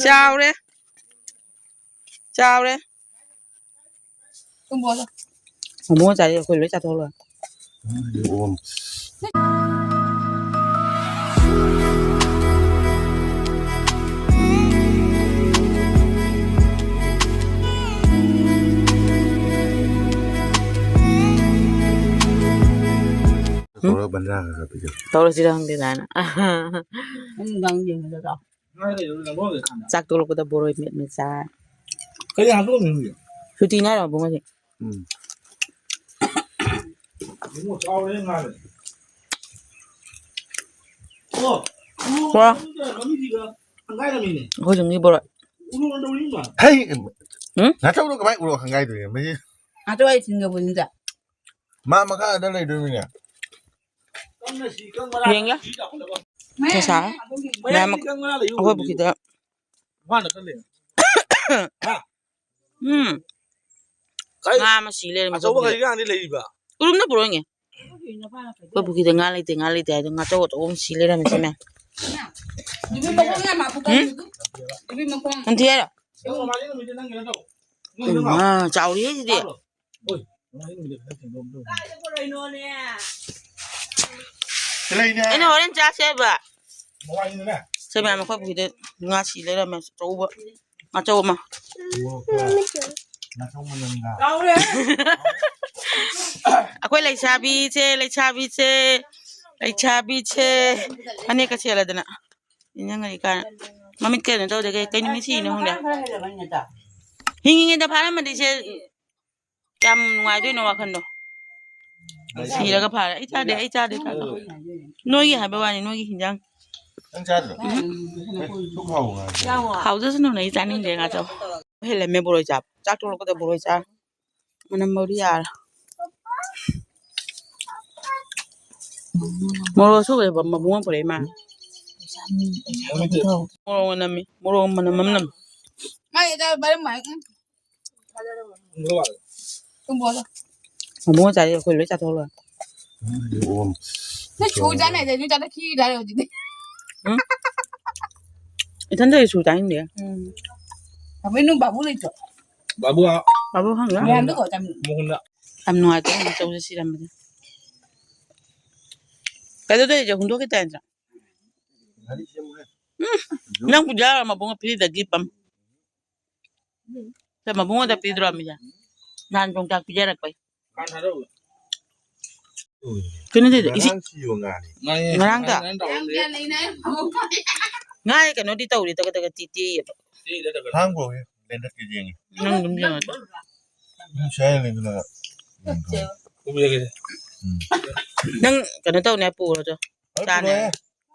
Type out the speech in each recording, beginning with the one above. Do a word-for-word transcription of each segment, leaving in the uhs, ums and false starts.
ꯆꯥꯎꯔꯦ꯫ ꯆꯥꯎꯔꯦ꯫ ꯃꯣꯃꯣ ꯆꯥꯔꯤ ꯑꯩꯈꯣꯏ ꯂꯣꯏ ꯆꯥꯊꯣꯛꯑ ꯂꯣꯏꯔꯦ꯫ ꯇꯧꯔ ꯕꯟꯗ꯭ꯔꯥꯒ ꯈꯔ ꯄꯤꯖꯧ꯫ ꯇꯧꯔꯁꯤꯔ ꯈꯪꯗꯦ ꯑꯗꯨꯃꯥꯏꯅ꯫ ꯅꯨꯡꯗꯥꯡ ꯌꯦꯡꯕꯗ ꯆꯥꯎ꯫ ꯆꯥꯛ ꯇꯣꯛꯂꯛꯄꯗ ꯕꯣꯔꯣꯏ ꯃꯦꯠ ꯃꯦꯠ ꯆꯥ꯫ ꯀꯔꯤ ꯍꯥꯞꯄꯝꯃꯤꯅꯣ ꯍꯧꯖꯤꯛ? ꯁꯨꯇꯤꯅꯦ ꯍꯥꯏꯔꯣ ꯕꯨꯡꯉꯣꯁꯦ? ꯎꯝ꯫ ꯏꯕꯨꯡꯉꯣ ꯆꯥꯎꯔꯦ ꯉꯥꯔꯦ꯫ ꯑꯣ, ꯎꯔꯣ ꯋꯥ꯫ ꯃꯃꯤꯡꯁꯤꯒ ꯈꯪꯒꯥꯏꯔꯝꯃꯤꯅꯦ꯫ ꯑꯩꯈꯣꯏ ꯌꯨꯝꯒꯤ ꯕꯣꯔꯣꯏ꯫ ꯎꯔꯣ ꯇꯧꯔꯤꯕ꯫ ꯍꯩ! ꯎꯝ? ꯅꯥꯆꯧꯗꯣ ꯀꯃꯥꯏ ꯎꯔꯣ ꯈꯪꯒꯥꯏꯗꯣꯏꯅꯣ? ꯃꯁꯤ ꯅꯥꯆꯧ ꯑꯩ ꯊꯤꯟꯒꯕꯨꯅꯤꯗ꯫ ꯃꯥ ꯃꯈꯥꯗ ꯂꯩꯗꯣꯏꯅꯤꯅꯦ꯫ ꯌꯦꯡꯒꯦ꯫ ꯄꯩꯁꯥ ꯃꯌꯥꯝ ꯑꯩꯈꯣꯏ ꯄꯨꯈ꯭ꯔꯤꯗ꯫ ꯎꯝ꯫ ꯉꯥ ꯑꯃ ꯁꯤ ꯂꯩꯔꯝꯃꯦ ꯑꯩꯈꯣꯏ ꯄꯨꯈ꯭ꯔꯤꯗ꯫ ꯎꯔꯨꯝꯅ ꯄꯨꯔꯛꯏꯅꯦ꯫ ꯑꯩꯈꯣꯏ ꯄꯨꯈ꯭ꯔꯤꯗ ꯉꯥ ꯂꯩꯇꯦ, ꯉꯥ ꯂꯩꯇꯦ ꯍꯥꯏꯗꯣ ꯉꯥꯆꯧ ꯑꯆꯧꯕ ꯑꯃ ꯁꯤ ꯂꯩꯔꯝꯃꯦ ꯁꯤ ꯃꯌꯥꯝ꯫ ꯅꯝꯊꯤ ꯍꯥꯏꯔꯣ? ꯏꯃꯥ, ꯆꯥꯎꯔꯤꯍꯦ ꯁꯤꯗꯤ꯫ ꯑꯩꯅ ꯍꯣꯔꯦꯟ ꯆꯥꯁꯦ ꯍꯥꯏꯕ꯫ ꯁꯦ ꯃꯌꯥꯝ ꯑꯩꯈꯣꯏ ꯄꯨꯈ꯭ꯔꯤꯗ ꯉꯥ ꯁꯤ ꯂꯩꯔꯝꯃꯦ ꯑꯆꯧꯕ, ꯑꯆꯧꯕ ꯑꯃ꯫ ꯑꯩꯈꯣꯏ ꯂꯩꯁꯥꯕꯤꯁꯦ, ꯂꯩꯁꯥꯕꯤꯁꯦ, ꯂꯩꯁꯥꯕꯤꯁꯦ꯫ ꯐꯅꯦꯛꯀ ꯁꯦꯠꯂꯗꯅ꯫ ꯏꯟꯖꯥꯡ ꯀꯔꯤ ꯀꯥ ꯃꯃꯤꯠ ꯀꯩꯅꯣ ꯇꯧꯗꯦ꯫ ꯀꯩ, ꯀꯩ ꯅꯨꯃꯤꯠ ꯁꯤꯅꯣ ꯈꯪꯗꯦ꯫ ꯍꯤꯡꯉꯤꯉꯩꯗ ꯐꯥꯔꯝꯃꯗꯤ ꯁꯦ ꯀꯌꯥꯝ ꯅꯨꯡꯉꯥꯏꯗꯣꯏꯅꯣ ꯋꯥꯈꯜꯗꯣ꯫ ꯁꯤꯔꯒ ꯐꯥꯔꯦ꯫ ꯑꯩ ꯆꯥꯗꯦ, ꯑꯩ ꯆꯥꯗꯦ, ꯆꯥꯗꯦ꯫ ꯅꯣꯏꯒꯤ ꯍꯥꯏꯕ ꯋꯥꯅꯤ, ꯅꯣꯏꯒꯤ ꯍꯤꯟꯖꯥꯡ꯫ ꯅꯪ ꯆꯥꯗ꯭ꯔꯣ? ꯎꯝ꯫ ꯑꯦ, ꯁꯨꯛ ꯍꯥꯎꯕ ꯉꯥ ꯆꯥꯏ꯫ ꯍꯥꯎꯖꯁꯅꯨꯅ ꯑꯩ ꯆꯥꯅꯤꯡꯗꯦ ꯉꯥ ꯆꯥꯕ꯫ ꯍꯦꯜꯂꯝꯃꯦ ꯕꯣꯔꯣꯏ ꯆꯥꯕ꯫ ꯆꯥꯛ ꯇꯣꯛꯂꯛꯄꯗ ꯕꯣꯔꯣꯏ ꯆꯥꯔꯦ꯫ ꯃꯅꯝ ꯃꯔꯤ ꯌꯥꯔꯦ꯫ ꯃꯣꯔꯣꯛ ꯑꯁꯨꯕ ꯃꯕꯨꯡ ꯑꯃ ꯄꯨꯔꯛꯏ ꯃꯥ꯫ ꯃꯣꯔꯣꯛ ꯃꯅꯝ ꯅꯝꯃꯤ꯫ ꯃꯣꯔꯣꯛ ꯃꯅꯝ ꯑꯃ ꯅꯝꯃꯤ꯫ ꯃꯕꯨꯡ ꯆꯥꯔꯤ ꯑꯩꯈꯣꯏ ꯂꯣꯏ ꯆꯥꯊꯣꯛ ꯂꯣꯏꯔꯦ꯫ ꯅꯣꯏ ꯁꯨ ꯆꯥꯅꯩꯗ, ꯅꯣꯏ ꯆꯥꯗ ꯈꯤꯔꯦ ꯍꯧꯖꯤꯛꯇꯤ꯫ ꯎꯝ? ꯏꯊꯟꯗ ꯁꯨ ꯇꯥꯅꯤꯡꯗꯦ꯫ ꯎꯝ꯫ ꯇꯥꯃꯣ, ꯅꯣꯏ ꯕꯥꯕꯨ ꯂꯩꯇ꯭ꯔꯣ? ꯕꯥꯕꯨ, ꯕꯥꯕꯨ ꯍꯪꯉ? ꯃꯌꯥꯝꯗ ꯀꯧ, ꯇꯥꯃꯣ꯫ ꯃꯉꯣꯟꯗ꯫ ꯌꯥꯝ ꯅꯨꯡꯉꯥꯏꯇꯦ, ꯑꯩꯅ ꯆꯧꯁꯦ ꯁꯤꯔꯝꯕꯁꯦ꯫ ꯀꯩꯗꯧꯗꯣꯏꯁꯦ, ꯍꯨꯟꯗꯣꯛꯈꯤ ꯇꯥꯏ ꯅꯠꯇ꯭ꯔꯥ? ꯎꯝ꯫ ꯅꯪ ꯄꯨꯖꯥ ꯃꯕꯨꯡ ꯐ꯭ꯔꯤꯗꯒꯤ ꯄꯝ꯫ ꯁꯦ, ꯃꯕꯨꯡꯉꯣꯗ ꯄꯤꯗ꯭ꯔꯣ ꯃꯤꯁꯦ? ꯅꯍꯥꯟ ꯌꯣꯡꯆꯥꯛ ꯄꯤꯖꯔꯛꯄꯩ꯫ ꯀꯩꯅꯣ ꯇꯧꯗꯦ, ꯏꯁꯤꯡ ꯉꯔꯥꯡ ꯁꯤꯕ ꯉꯥꯅꯤ꯫ ꯉꯔꯥꯡꯗ? ꯉꯥ ꯀꯩꯅꯣꯗꯤ ꯇꯧꯔꯤ, ꯇꯒꯠ ꯇꯒꯠ ꯇꯤ ꯇꯦꯛꯏꯕ꯫ ꯍꯥꯡꯈꯣ, ꯂꯦꯟꯗꯠꯀꯦ ꯌꯦꯡꯉꯤ꯫ ꯅꯪ ꯑꯗꯨꯝ ꯌꯦꯡꯉꯣ꯫ ꯎꯝ, ꯁ꯭ꯋꯥꯏ ꯂꯦꯟꯗꯠꯂꯒ ꯌꯦꯡꯈꯣ꯫ ꯎꯝ꯫ ꯅꯪ ꯀꯩꯅꯣ ꯇꯧꯅꯦ, ꯄꯨꯔꯣ ꯆꯣ꯫ ꯍꯣꯏ, ꯆꯥꯅꯦ꯫ ꯄꯨꯔꯣꯍꯦ꯫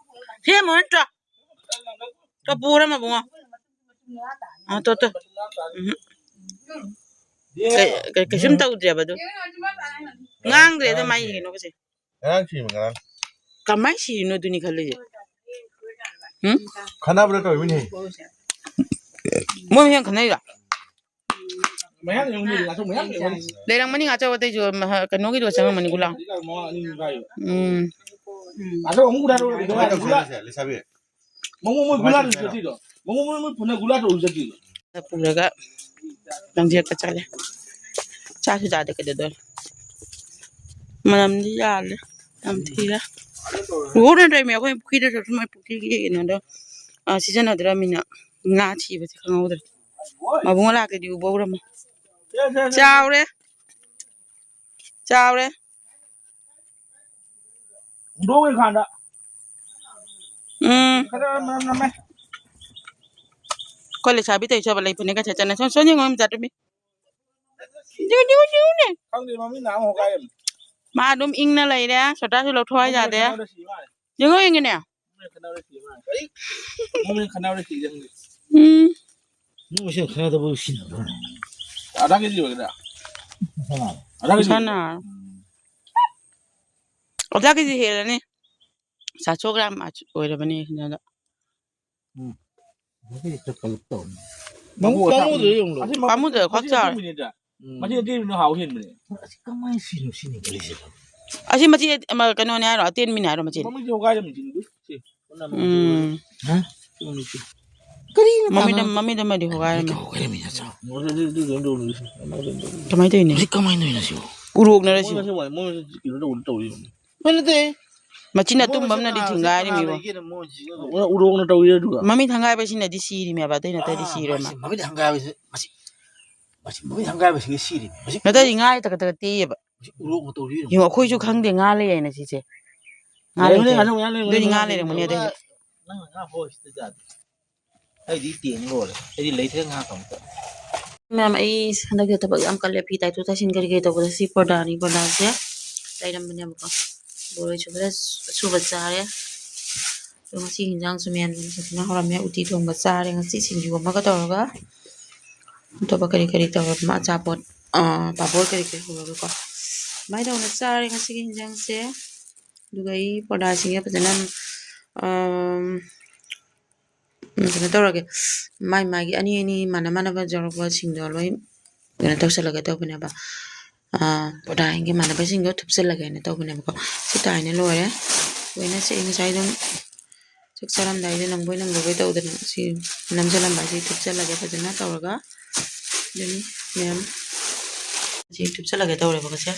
ꯁꯦꯝꯃꯨꯔꯣ ꯅꯠꯇ꯭ꯔꯣ? ꯇꯣ ꯄꯨꯔꯣ ꯃꯕꯨꯡꯉꯣ꯫ ꯑꯥ, ꯇꯣ, ꯇꯣ꯫ ꯎꯝ꯫ ꯀꯩ-, ꯀꯩ-, ꯀꯩꯁꯨꯝ ꯇꯧꯗ꯭ꯔꯦꯕ ꯑꯗꯨ꯫ ꯉꯥꯡꯗ꯭ꯔꯦ ꯑꯗꯨ ꯃꯥꯏ ꯀꯩꯅꯣꯒꯁꯦ꯫ ꯉꯔꯥꯡ ꯁꯤꯕ ꯉꯔꯥꯡ꯫ ꯀꯃꯥꯏ ꯁꯤꯔꯤꯅꯣ ꯑꯗꯨꯅꯤ ꯈꯜꯂꯤꯁꯦ꯫ ꯎꯝ? ꯈꯠꯅꯕꯗ ꯇꯧꯔꯤꯃꯤꯅꯦ꯫ ꯃꯣꯏ ꯃꯁꯦꯟ ꯈꯠꯅꯩꯔꯣ? ꯂꯩꯔꯝꯃꯅꯤ ꯉꯥꯆꯧ ꯑꯇꯩꯁꯨ, ꯃꯍ-, ꯀꯩꯅꯣꯒꯤꯗꯣ ꯆꯪꯉꯝꯃꯅꯤ, ꯒꯨꯂꯥ꯫ ꯎꯝ꯫ ꯀꯃꯥꯏꯅ ꯇꯧꯁꯦ ꯍꯥꯏꯅꯣ ꯁꯦ, ꯂꯩꯁꯥꯕꯤ? ꯃꯉꯣꯟ ꯃꯣꯏ ꯒꯨꯂꯥꯗ ꯆꯠꯇꯣꯏꯗꯣ꯫ ꯃꯉꯣꯟ ꯃꯣꯏ, ꯃꯣꯏ ꯄꯨꯟꯅ ꯒꯨꯂꯥꯗ ꯑꯣꯏ ꯆꯠꯇꯣꯏꯗꯣ꯫ ꯄꯨꯔꯒ ꯂꯪꯊꯦꯛꯄ ꯆꯠꯂꯦ꯫ ꯆꯥꯁꯨ ꯆꯥꯗꯦ ꯀꯩꯗꯧꯗꯣꯏꯅꯣ? ꯃꯅꯝꯗꯤ ꯌꯥꯜꯂꯦ꯫ ꯌꯥꯝ ꯊꯤꯔꯦ꯫ ꯎꯍꯧꯗꯅ ꯇꯧꯔꯤꯃꯤ ꯑꯩꯈꯣꯏ ꯄꯨꯈ꯭ꯔꯤꯗ ꯆꯠꯄ ꯃꯣꯏ ꯄꯨꯈ꯭ꯔꯤꯒꯤ ꯀꯩꯅꯣꯗꯣ, ꯑ, ꯁꯤꯖꯤꯟꯅꯗ꯭ꯔꯃꯤꯅ ꯉꯥ ꯊꯤꯕꯁꯦ ꯈꯪꯍꯧꯗ꯭ꯔꯦ꯫ ꯃꯕꯨꯡ ꯂꯥꯛꯇꯗꯤ ꯎꯕ ꯍꯧꯔꯝꯃꯣ꯫ ꯆꯥꯎꯔꯦ꯫ ꯆꯥꯎꯔꯦ꯫ ꯍꯨꯟꯗꯣꯛꯑꯣ ꯈꯥꯟꯗ꯫ ꯎꯝ꯫ ꯈꯔ ꯃꯅꯝ ꯅꯝꯃꯦ꯫ ꯑꯩꯈꯣꯏ ꯂꯩꯁꯥꯕꯤ ꯇꯧꯔꯤꯁꯦ ꯂꯩ ꯐꯅꯦꯛꯀ ꯁꯦꯠꯇꯅ꯫ ꯁꯣꯝ, ꯁꯣꯝ ꯌꯦꯡꯉꯣ, ꯃꯆꯥ ꯇꯨꯝꯃꯤ꯫ ꯖꯤꯎ, ꯖꯤꯎ, ꯖꯤꯎꯅꯦ꯫ ꯈꯪꯗꯦ, ꯃꯃꯤꯡ ꯅꯥ ꯑꯃ ꯍꯣꯒꯥꯏ꯫ ꯃꯥ ꯑꯗꯨꯝ ꯏꯪꯅ ꯂꯩꯔꯦ, ꯁ꯭ꯋꯦꯇꯔꯁꯨ ꯂꯧꯊꯣꯛ ꯌꯥꯗꯦ꯫ ꯈꯠꯅꯕꯗ ꯁꯤ ꯃꯥꯜꯂꯦ꯫ ꯌꯦꯡꯉꯣ, ꯌꯦꯡꯉꯤꯅꯦ꯫ ꯃꯃꯤꯡ ꯈꯠꯅꯕꯗ ꯁꯤ ꯃꯥꯜꯂꯦ꯫ ꯀꯔꯤ? ꯃꯃꯤꯡ ꯈꯠꯅꯕꯗ ꯁꯤ ꯌꯦꯡꯉꯤ꯫ ꯎꯝ꯫ ꯃꯤ ꯃꯁꯦꯟ ꯈꯠꯅꯗꯕꯕꯨ ꯁꯤꯟꯅꯕ꯭ꯔꯣꯅꯦ? ꯑꯗꯥ ꯀꯦꯖꯤ ꯑꯣꯏꯒꯗ꯭ꯔꯥ? ꯃꯁꯥꯅ꯫ ꯑꯗꯥ ꯀꯦꯖꯤ ꯃꯁꯥꯅ꯫ ꯑꯣꯏꯒꯗ꯭ꯔꯥ? ꯎꯝ꯫ ꯑꯗꯥ ꯀꯦꯖꯤ ꯍꯦꯜꯂꯅꯤ꯫ ꯆꯥꯇ꯭ꯔꯨꯛ ꯒ꯭ꯔꯥꯝ ꯑꯣꯏꯔꯕꯅꯤ ꯁꯤꯗ꯫ ꯎꯝ꯫ ꯃꯁꯤ ꯍꯦꯛꯇ ꯀꯂꯨꯞ ꯇꯧꯅꯤ꯫ ꯃꯥꯕꯨ ꯄꯥꯝꯃꯨꯗ꯭ꯔꯣ ꯌꯦꯡꯉꯨ꯫ ꯑꯁꯤ ꯃ-, ꯄꯥꯝꯃꯨꯗ꯭ꯔꯣ? ꯈ꯭ꯋꯥꯡ ꯃꯁꯤ ꯆꯥꯎꯔꯦ꯫ ꯑꯇꯦꯟꯕꯤꯅꯤꯗ꯫ ꯎꯝ꯫ ꯃꯁꯤ ꯑꯇꯦꯟꯕꯤꯅ ꯍꯥꯎ ꯍꯦꯟꯕꯅꯦ꯫ ꯑꯁꯤ ꯀꯃꯥꯏꯅ ꯁꯤꯅꯣ ꯁꯤꯅꯤ ꯈꯜꯂꯤꯁꯦ? ꯑꯁꯤ ꯃꯆꯦ, ꯑꯃ, ꯀꯩꯅꯣꯅꯦ ꯍꯥꯏꯔꯣ? ꯑꯇꯦꯟꯕꯤꯅꯦ ꯍꯥꯏꯔꯣ ꯃꯆꯦ? ꯃꯃꯤꯡꯁꯦ ꯍꯣꯒꯥꯏꯔꯝꯃꯤ ꯁꯤꯅꯤ꯫ ꯁꯤ꯫ ꯎꯝ꯫ ꯍꯥ? ꯁꯤ ꯃꯃꯤꯡꯁꯦ꯫ ꯀꯔꯤꯅꯣ ꯃꯃꯤꯠ ꯇꯥꯃꯣ? ꯑꯃ-, ꯃꯃꯤꯠ ꯑꯃꯗꯤ ꯍꯣꯒꯥꯏꯔꯝꯃꯦ꯫ ꯍꯧꯒꯠꯂꯝꯃꯤꯅ ꯆꯥꯎ꯫ ꯃꯣꯏ ꯑꯗꯨ, ꯑꯗꯨ ꯀꯩꯅꯣ ꯇꯧꯔꯤꯁꯦ꯫ ꯀꯃꯥꯏꯅ ꯇꯧꯔꯤꯅꯣ? ꯍꯧꯖꯤꯛ ꯀꯃꯥꯏꯅ ꯇꯧꯔꯤꯅꯣ ꯁꯤꯕꯨ? ꯎꯔꯣꯛꯅꯔ ꯁꯤꯕꯨ? ꯃꯣꯏ ꯉꯁꯤ ꯋꯥꯏ-, ꯃꯣꯏ ꯉꯁꯤ ꯀꯩꯅꯣ ꯇꯧꯕ ꯇꯧꯔꯤꯕꯅꯤ꯫ ꯃꯣꯏ ꯅꯠꯇꯦ꯫ ꯃꯆꯤꯟ ꯃꯣꯏ ꯑꯇꯨꯝꯕ ꯉꯁꯤ ꯑꯃꯅꯗꯤ ꯀꯅꯥ ꯊꯤꯡꯒꯥꯏꯔꯤꯃꯤꯕꯣ꯫ ꯀꯅꯥ ꯂꯩꯒꯦꯅ ꯃꯣꯏ ꯍꯧꯖꯤꯛ ꯎꯔꯣꯛꯅ ꯇꯧꯔꯤ ꯑꯗꯨꯒ꯫ ꯃꯃꯤꯠ ꯍꯪꯒꯥꯏꯕꯁꯤꯅꯗꯤ ꯁꯤꯔꯤꯃꯦꯕ, ꯑꯇꯩ ꯅꯠꯇ꯭ꯔꯗꯤ ꯑꯥ, ꯁꯤꯔꯣꯏ ꯃꯥ꯫ ꯃꯁꯤ ꯃꯃꯤꯠ ꯍꯪꯒꯥꯏꯕꯁꯤ, ꯃꯁꯤ, ꯃꯁꯤ ꯃꯃꯤꯠ ꯍꯪꯒꯥꯏꯕꯁꯤꯒꯤ ꯁꯤꯔꯤꯅꯤ꯫ ꯃꯁꯤ ꯅꯠꯇ꯭ꯔꯗꯤ ꯉꯥ ꯇꯒꯠ ꯇꯒꯠ ꯇꯦꯛꯑꯦꯕ꯫ ꯃꯁꯤ ꯎꯔꯣꯛꯅ ꯇꯧꯔꯤ ꯌꯦꯡꯉꯣ, ꯑꯩꯈꯣꯏꯁꯨ ꯈꯪꯗꯦ ꯉꯥ ꯂꯩ ꯍꯥꯏꯅ ꯁꯤꯁꯦ꯫ ꯉꯥ ꯂꯩꯔꯝꯒꯅꯤ, ꯂꯩꯇꯦ꯫ ꯉꯥ ꯂꯩꯔꯝꯒꯅꯤ, ꯑꯗꯨꯗꯤ ꯉꯥ ꯉꯥ ꯂꯩꯔꯝꯒꯅꯤ, ꯂꯩꯔꯝꯒꯅꯤ꯫ ꯑꯗꯨꯗꯤ꯫ ꯅꯪꯅ ꯉꯥ ꯐꯥꯎ ꯁꯤꯗ ꯌꯥꯗꯦ꯫ ꯑꯩꯗꯤ ꯇꯦꯡ ꯂꯣꯏꯔꯦ꯫ ꯑꯩꯗꯤ ꯂꯩꯇ꯭ꯔꯦ ꯉꯥ ꯀꯝꯇ꯫ ꯃꯌꯥꯝ, ꯑꯩ ꯍꯟꯗꯛꯇꯤ ꯊꯕꯛ ꯌꯥꯝ ꯀꯜꯂꯦ꯫ ꯐꯤ ꯇꯥꯏꯊꯣꯛ ꯇꯥꯏꯁꯤꯟ ꯀꯔꯤ ꯀꯔꯤ ꯇꯧꯕꯗ ꯁꯤ ꯄꯔꯗꯥꯅꯤ, ꯄꯔꯗꯥꯁꯦ ꯂꯩꯔꯝꯕꯅꯦꯕꯀꯣ꯫ ꯕꯣꯔꯣꯏ ꯁꯨꯕꯗ ꯁꯨꯕ ꯆꯥꯔꯦ꯫ ꯑꯗꯣ ꯉꯁꯤ ꯍꯤꯟꯖꯥꯡꯁꯨ ꯃꯌꯥꯝ ꯐꯖꯅ ꯍꯧꯔꯝꯃꯦ꯫ ꯎꯇꯤ ꯊꯣꯡꯕ ꯆꯥꯔꯦ ꯉꯁꯤ ꯁꯤꯡꯖꯨ ꯑꯃꯒ ꯇꯧꯔꯒ꯫ ꯑꯇꯣꯞꯄ ꯀꯔꯤ ꯀꯔꯤ ꯇꯧꯔꯕ ꯑꯆꯥꯄꯣꯠ, ꯑꯥ, ꯄꯥꯐꯣꯔ ꯀꯔꯤ ꯀꯔꯤ ꯍꯧꯔꯒꯀꯣ꯫ ꯑꯗꯨꯃꯥꯏꯅ ꯇꯧꯅ ꯆꯥꯔꯦ ꯉꯁꯤꯒꯤ ꯍꯤꯟꯖꯥꯡꯁꯦ꯫ ꯑꯗꯨꯒ ꯑꯩ ꯄꯔꯗꯥꯁꯤꯡꯁꯦ ꯐꯖꯅ, ꯑꯝ, ꯎꯝ, ꯀꯩꯅꯣ ꯇꯧꯔꯒꯦ꯫ ꯃꯥꯏ ꯃꯥꯒꯤ ꯑꯅꯤ ꯑꯅꯤ ꯃꯥꯟꯅ ꯃꯥꯟꯅꯕ ꯌꯥꯎꯔꯛꯄꯁꯤꯡꯗꯣ ꯂꯣꯏ ꯀꯩꯅꯣ ꯇꯧꯁꯜꯂꯒꯦ ꯇꯧꯕꯅꯦꯕ꯫ ꯑꯥ, ꯄꯔꯗꯥꯁꯤꯡꯒꯤ ꯃꯥꯟꯅꯕꯁꯤꯡꯗꯣ ꯊꯨꯞꯆꯜꯂꯒꯦꯅ ꯇꯧꯕꯅꯦꯕꯀꯣ꯫ ꯁꯤ ꯇꯥꯏꯅ ꯂꯣꯏꯔꯦ꯫ ꯂꯣꯏꯅ ꯁꯤ ꯉꯁꯥꯏ ꯑꯗꯨꯝ ꯆꯥꯛ ꯆꯥꯔꯝꯗꯥꯏꯗ ꯅꯪꯕꯣꯏ ꯅꯪꯗꯕꯣꯏ ꯇꯧꯗꯅ ꯁꯤ ꯅꯝꯁꯤꯜꯂꯝꯕ ꯑꯁꯤ ꯊꯨꯞꯆꯜꯂꯒꯦ ꯐꯖꯅ ꯇꯧꯔꯒ꯫ ꯑꯗꯨꯅꯤ ꯃꯌꯥꯝ꯫ ꯁꯤ ꯊꯨꯞꯆꯜꯂꯒꯦ ꯇꯧꯔꯦꯕꯀꯣ ꯁꯦ꯫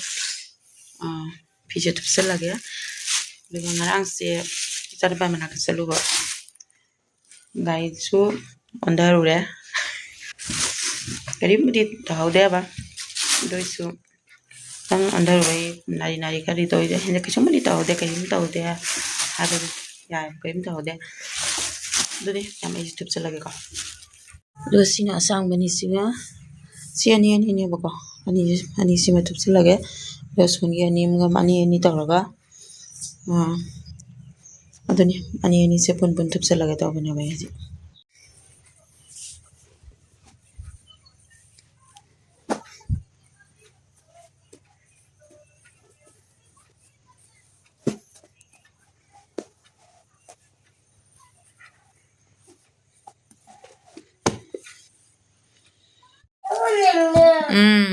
ꯑꯥ, ꯐꯤꯁꯦ ꯊꯨꯞꯆꯜꯂꯒꯦ꯫ ꯑꯗꯨꯒ ꯉꯔꯥꯡꯁꯦ ꯏꯆꯥꯅꯨꯄꯥ ꯃꯅꯥꯛꯇ ꯆꯠꯂꯨꯕ꯫ ꯒꯥꯔꯤꯁꯨ ꯑꯣꯟꯊꯔꯨꯔꯦ꯫ ꯀꯔꯤꯝꯕꯨꯗꯤ ꯇꯧꯍꯧꯗꯦꯕ꯫ ꯑꯗꯨ ꯑꯣꯏꯁꯨ ꯈꯤꯇꯪ ꯑꯣꯟꯊꯔꯨꯕꯩ ꯅꯥꯔꯤ ꯅꯥꯔꯤ ꯈꯔꯗꯤ ꯇꯧꯋꯤꯗ꯫ ꯍꯦꯟꯅ ꯀꯩꯁꯨꯝꯕꯨꯗꯤ ꯇꯧꯍꯧꯗꯦ, ꯀꯔꯤꯝ ꯇꯧꯍꯧꯗꯦ ꯍꯥꯏꯕꯗꯤ ꯌꯥꯏ, ꯀꯔꯤꯝ ꯇꯧꯍꯧꯗꯦ꯫ ꯑꯗꯨꯗꯤ ꯌꯥꯝ ꯑꯩꯁꯨ ꯊꯨꯞꯆꯜꯂꯒꯦꯀꯣ꯫ ꯑꯗꯨꯒ ꯁꯤꯅ ꯑꯁꯥꯡꯕꯅꯤ, ꯁꯤꯒ ꯁꯤ ꯑꯅꯤ ꯑꯅꯤꯅꯦꯕꯀꯣ꯫ ꯑꯅꯤ, ꯑꯅꯤꯁꯤꯃ ꯊꯨꯞꯆꯜꯂꯒꯦ꯫ ꯑꯗꯨꯒ ꯁꯣꯝꯒꯤ ꯑꯅꯤ ꯑꯃꯒ ꯑꯅꯤ ꯑꯅꯤ ꯇꯧꯔꯒ, ꯑꯥ, ꯑꯗꯨꯅꯤ, ꯑꯅꯤ ꯑꯅꯤꯁꯦ ꯄꯨꯟ ꯄꯨꯟ ꯊꯨꯞꯆꯜꯂꯒꯦ ꯇꯧꯕꯅꯦꯕ ꯑꯩ ꯍꯧꯖꯤꯛ꯫ ꯎꯝ,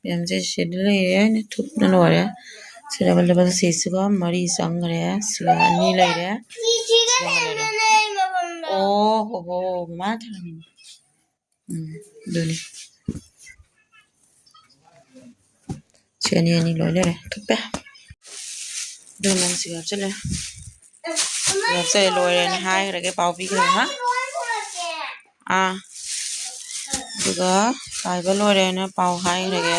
ꯄꯦꯝꯁꯦ ꯁꯤꯗ ꯂꯩꯔꯦ, ꯑꯩꯅ ꯊꯨꯞꯅ ꯂꯣꯏꯔꯦ꯫ ꯁꯤꯗ ꯂꯨꯄꯥ ꯁꯤꯁꯤꯒ ꯃꯔꯤ ꯆꯪꯈ꯭ꯔꯦ, ꯁꯤꯒ ꯑꯅꯤ ꯂꯩꯔꯦ꯫ ꯁꯤꯒ ꯑꯃ ꯂꯩꯔꯦ꯫ ꯑꯣ ꯍꯣ ꯍꯣ, ꯃꯃꯥꯅ ꯊꯝꯃꯤꯅꯦ꯫ ꯎꯝ, ꯑꯗꯨꯅꯤ꯫ ꯁꯤ ꯑꯅꯤ ꯑꯅꯤ ꯂꯣꯏ ꯂꯩꯔꯦ꯫ ꯊꯨꯞꯄꯦ꯫ ꯑꯗꯨ ꯅꯪ ꯁꯤ ꯍꯥꯞꯆꯤꯜꯂꯦ꯫ ꯁꯤ ꯍꯥꯞꯆꯤꯜꯂꯦ, ꯂꯣꯏꯔꯦꯅ ꯍꯥꯏꯈ꯭ꯔꯒꯦ, ꯄꯥꯎ ꯄꯤꯈ꯭ꯔꯒꯦ, ꯍꯥ? ꯑꯥ꯫ ꯑꯗꯨꯒ ꯄꯥꯏꯕ ꯂꯣꯏꯔꯦꯅ ꯄꯥꯎ ꯍꯥꯏꯈ꯭ꯔꯒꯦ꯫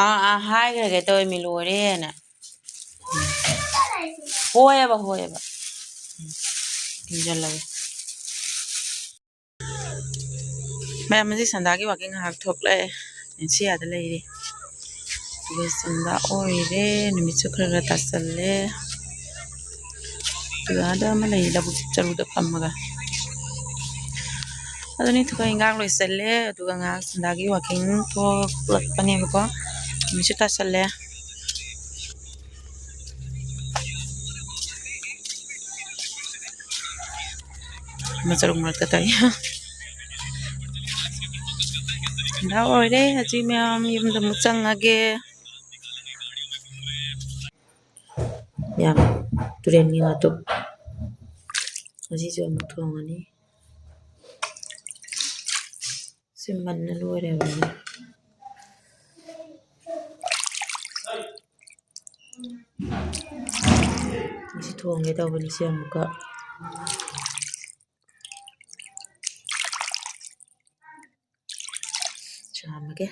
ꯑꯥ, ꯑꯥ, ꯍꯥꯏꯈ꯭ꯔꯒꯦ ꯇꯧꯔꯤꯃꯤ, ꯂꯣꯏꯔꯦꯅ꯫ ꯍꯣꯏꯑꯕ, ꯍꯣꯏꯑꯕ꯫ ꯊꯤꯡꯖꯜꯂꯒꯦ꯫ ꯃꯌꯥꯝ, ꯉꯁꯤ ꯁꯟꯗꯥꯒꯤ walking ꯉꯥꯏꯍꯥꯛ ꯊꯣꯛꯂꯛꯑꯦ꯫ ꯁꯤ ꯑꯥꯗ ꯂꯩꯔꯤ꯫ ꯑꯗꯨꯒ ꯁꯟꯗꯥ ꯑꯣꯏꯔꯦ꯫ ꯅꯨꯃꯤꯠꯁꯨ ꯈꯔ ꯈꯔ ꯇꯥꯁꯜꯂꯦ꯫ ꯑꯗꯨꯒ ꯑꯥꯗ ꯑꯃ ꯂꯩ, ꯂꯧꯕꯨꯛ ꯆꯔꯨꯗ ꯐꯝꯃꯒ꯫ ꯑꯗꯨꯅꯤ, ꯊꯕꯛ ꯏꯟꯈꯥꯡ ꯂꯣꯏꯁꯜꯂꯦ꯫ ꯑꯗꯨꯒ ꯉꯥꯏꯍꯥꯛ ꯁꯟꯗꯥꯒꯤ walking ꯊꯣꯛꯂꯛꯄꯅꯦꯕꯀꯣ꯫ ꯅꯨꯃꯤꯠꯁꯨ ꯇꯥꯁꯜꯂꯦ꯫ ꯃꯆꯔꯨ ꯃꯔꯛꯇ ꯇꯥꯏ꯫ ꯁꯟꯗꯥ ꯑꯣꯏꯔꯦ꯫ ꯍꯧꯖꯤꯛ ꯃꯌꯥꯝ ꯌꯨꯝꯗ ꯑꯃꯨꯛ ꯆꯪꯉꯒꯦ꯫ ꯌꯥꯝ ꯇꯨꯔꯦꯟꯒꯤ ꯉꯥꯇꯣꯛ꯫ ꯉꯁꯤꯁꯨ ꯑꯃꯨꯛ ꯊꯣꯡꯉꯅꯤ꯫ ꯁꯤ ꯃꯟꯅ ꯂꯣꯏꯔꯦꯕ꯫ ꯁꯤ ꯊꯣꯡꯒꯦ ꯇꯧꯕꯅꯤ, ꯁꯤ ꯑꯃꯨꯛꯀ꯫ ꯆꯥꯝꯃꯒꯦ꯫